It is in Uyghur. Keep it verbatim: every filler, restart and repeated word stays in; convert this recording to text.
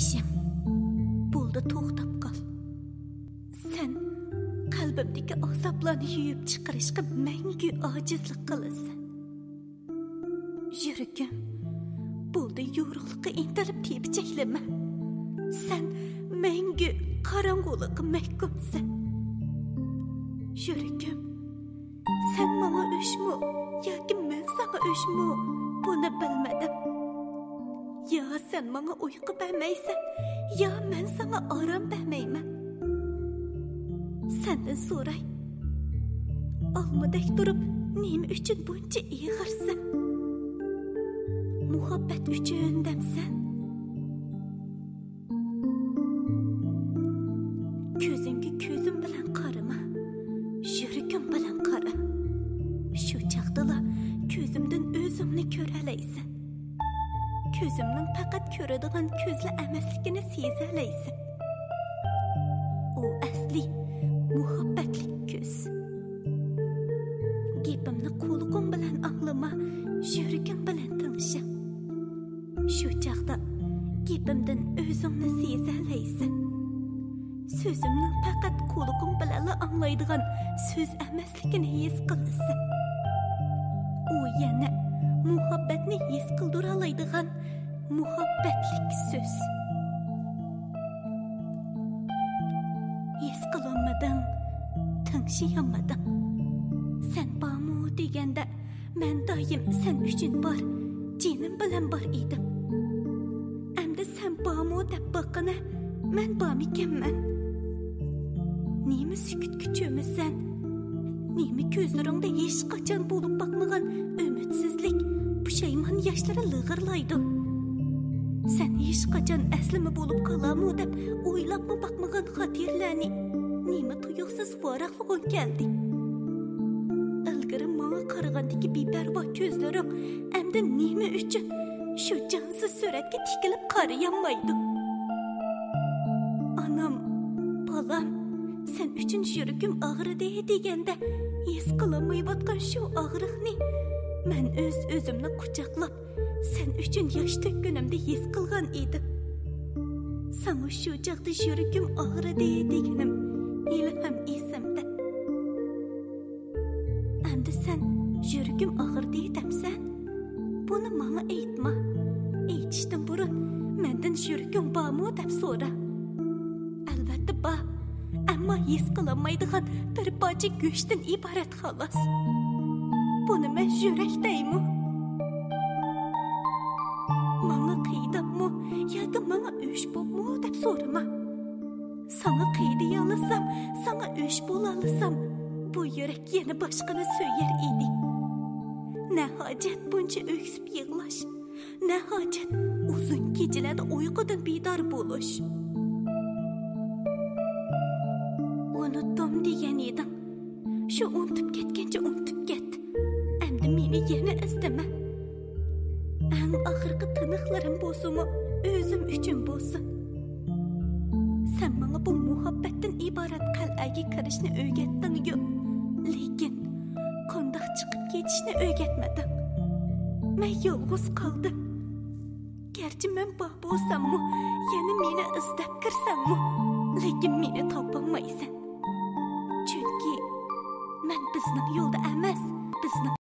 ئىشىڭ. بولدى، توختاپ قال. سەن قەلبىمدىكى ئازابلارنى يۇيۇپ چىقىرىشقا مەڭگۈ ئاجىزلىق قىلىسەن. يۈرىكىم، بولدى، يورۇقلۇققا ئىنتىلىپ تېپىچەكلىمە. سەن مەڭگۈ قاراڭغۇلۇققا مەھكۇمسەن. يۈرىكىم، سەن ماڭا ئۆچمۇ ياكى مەن ساڭا ئۆچمۇ، بۇنى بىلمىدىم. يا سەن ماڭا ئۇيقۇ بەرمەيسەن، يا مەن ساڭا ئارام بەرمەيمەن. سەندىن سوراي، ئالمىدەك تۇرۇپ نېمە ئۈچۈن بۇنچە ئېغىرسەن؟ مۇھەببەت ئۈچۈن دەمسەن؟ كۆزۈڭگە كۆزۈم بىلەن قارىما، يۈرىكىم بىلەن قارا. شۇ چاغدىلا كۆزۈمدىن ئۆزۈڭنى كۆرەلەيسەن. كۆزۈمنىڭ پەقەت كۆرىدىغان كۆزلا ئەمەسلىكىنى سېزەلەيسەن. ئۇ ئەسلى مۇھەببەتلىك كۆز. گېپىمنى قۇلىقىڭ بىلەن ئاڭلىما، يۈرىكىڭ بىلەن تىڭشا. شۇ چاغدا گېپىمدىن ئۆزۈڭنى سېزەلەيسەن. سۆزۈمنىڭ پەقەت قۇلىقىڭ بىلەنلا ئاڭلايدىغان سۆز ئەمەسلىكىنى ھېس قىلىسەن. ئۇ يەنە مۇھەببەتنى ھېس قىلدۇرالايدىغان مۇھەببەتلىك سۆز. ھېس قىلالمىدىڭ، تىڭشىيالمىدىڭ. سەن بارمۇ دېگەندە، مەن دائىم سەن ئۈچۈن بار، جېنىم بىلەن بار ئىدىم. ئەمدى سەن بارمۇ دەپ باققىنە، مەن بارمىكەنمەن؟ نېمە سۈكۈتكە چۆمىسەن؟ نېمە كۆزلىرىڭدە ھېچقاچان بولۇپ باقمىغان ئۈمىدسىزلىك، پۇشايمان ياشلىرى لىغىرلايدۇ؟ سەن ھېچقاچان ئەسلىمە بولۇپ قالامۇ دەپ ئويلاپمۇ باقمىغان خاتىرىلەرنى نېمە تۇيۇقسىز ۋاراقلىغۇڭ كەلدى؟ ئىلگىرى ماڭا قارىغاندىكى بىپەرۋا كۆزلىرىڭ ئەمدى نېمە ئۈچۈن شۇ جانسىز سۈرەتكە تىكىلىپ قارىيالمايدۇ؟ ئانام، بالام، سەن ئۈچۈن يۈرىكىم ئاغرىدى دېگەندە، ھېس قىلالمايۋاتقان شۇ ئاغرىقنى مەن ئۆز-ئۆزۈمنى قۇچاقلاپ، سەن ئۈچۈن ياش تۆككىنىمدە ھېس قىلغان ئىدىم. ساڭا شۇ چاغدا يۈرىكىم ئاغرىدى دېگىنىم ھېلىھەم ئېسىمدە. ئەمدى سەن يۈرىكىم ئاغرىدى دەپسەن؟ بۇنى ماڭا ئېيتما. ئېيتىشتىن بۇرۇن مەندىن يۈرىكىڭ بارمۇ دەپ سورا. ئەلۋەتتە بار. ئەمما ھېس قىلالمايدىغان بىر پارچە گۆشتىن ئىبارەت خالاس. بۇنى مەن يۈرەك دەيمۇ؟ ماڭا قىيداپمۇ ياكى ماڭا ئۆچ بوپمۇ دەپ سورىما. ساڭا قىيدىيالىسام، ساڭا ئۆچ بولالىسام، بۇ يۈرەك يەنە باشقىنى سۆيەر ئىدى. نە ھاجەت بۇنچە ئۆكسۈپ يىغلاش، نە ھاجەت ئۇزۇن كېچىلەردە ئۇيقۇدىن بىدار بولۇش. ئۇنۇتتۇم دېگەن ئىدىڭ. شۇ ئۇنتۇپ كەتكەنچە ئۇنتۇپ كەت. ئەمدى مېنى يەنە ئىزدىمە. ئەڭ ئاخىرقى تىنىقلىرىم بولسىمۇ، ئۆزۈم ئۈچۈن بولسۇن. سەن ماڭا بۇ مۇھەببەتتىن ئىبارەت قەلئەگە كىرىشنى ئۆگەتتىڭ-يۇ، لېكىن قانداق چىقىپ كېتىشنى ئۆگەتمىدىڭ. مەن يالغۇز قالدىم. گەرچە مەن بار بولساممۇ، يەنە مېنى ئىزدەپ كىرسەڭمۇ، لېكىن مېنى تاپالمايسەن. چۈنكى مەن بىزنىڭ يولدا ئەمەس، بىزنىڭ